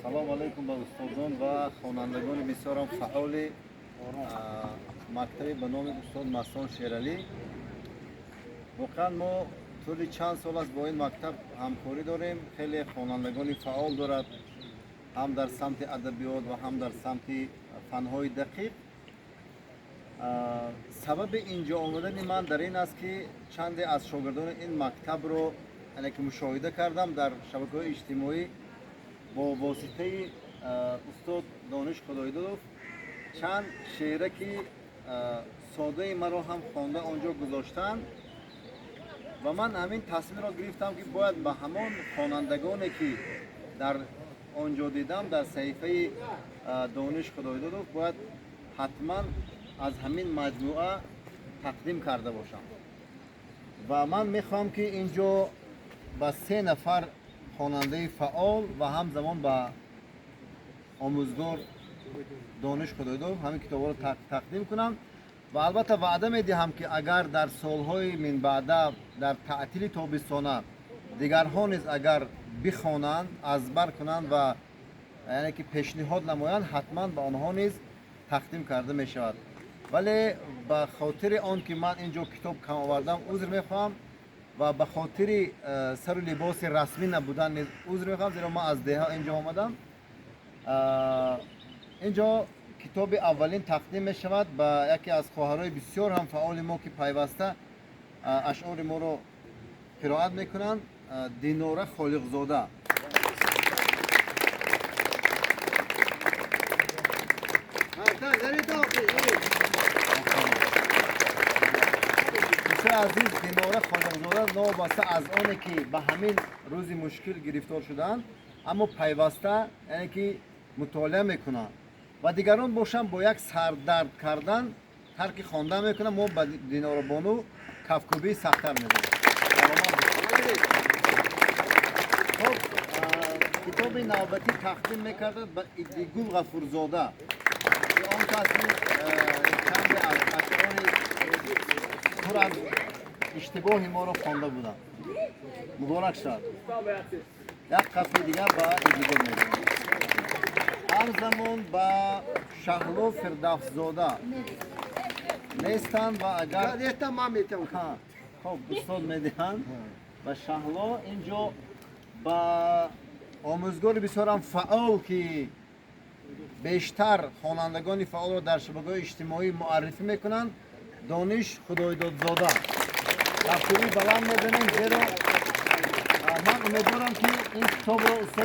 Салом алайкум ба устодон ва хонандагони бисёрам фаъоли мактаби ба номи устод Мастон Шералӣ. Воқеан, мо тӯли чанд сол аст бо ин мактаб ҳамкорӣ дорем. Хеле хонандагони фаъол дорад, ҳам дар самти адабиёт ва ҳам дар самти фанҳои дақиқ. Сабаби инҷо омадани ман дар ин аст, ки чанде аз шогирдони ин мактабро, яъне ки мушоҳида кардам дар шабакаҳои иҷтимоӣ, бо воситаи устод Дониш Худойдодов чанд шеъраки содаи маро ҳам хонда онҷо гузоштанд ва ман ҳамин тасмимро гирифтам, ки бояд ба ҳамон хонандагоне, ки дар он ҷо дидам, дар саҳифаи Дониш Худойдодов, бояд ҳатман аз ҳамин маҷмӯа тақдим карда бошам. Ва ман мехоҳам, ки ин ҷо ба се нафар хонандаи фаъол ва ҳамзамон ба омӯзгор Дониш Худойдодов ҳамин китобҳоро тақдим кунам. Ва албатта ваъда медиҳам, ки агар дар солҳои минбаъда дар таътили тобистона дигарҳо низ агар бихонанд, аз бар кунанд ва яъне ки пешниҳод намоянд, ҳатман ба онҳо низ тақдим карда мешавад. Вале ба хотири он ки ман ин ҷо китоб кам овардам, узр мехоҳам ва ба хотири сару либоси расмӣ набудан низ узр мехоҳам, зеро ман аз деҳа ин ҷо омадам. Ин ҷо китоби аввалин тақдим мешавад ба яке аз хоҳарои бисёр ҳам фаъоли мо, ки пайваста ашъори моро қироат мекунанд, Динора Холиқзода. Дӯстои азиз, Динора Холиқзода новобаста аз оне ки ба ҳамин рӯзи мушкил гирифтор шуданд, аммо пайваста, яъне ки мутолиа мекунанд ва дигарон бошанд, бо як сардард кардан тарки хондан мекунанд. Мо ба Диноробону кафкӯбии сахттар медиҳем. Саломат бошед. Хоб, китоби навбатӣ тақдим мекардад ба Иддигул Ғафурзода, ки он кас низ чанде аз ашъори пур аз иштибоҳи моро хонда буданд. Муборак шавад. Як қафи дигар ба Иддигул медиҳем. Ҳамзамон ба Шаҳло Фирдавсзода. Нестанд ва агар Нестам, ман метавонам. Хоб, устод медиҳанд ба Шаҳло. Ин ҷо ба омӯзгори бисёрам фаъол, ки бештар хонандагони фаъолро дар шабакаҳои иҷтимоӣ муаррифӣ мекунанд, Дониш Худойдодзода. Кафкӯбии баланд мезанем, зеро ман умедворам, ки ин китобро устод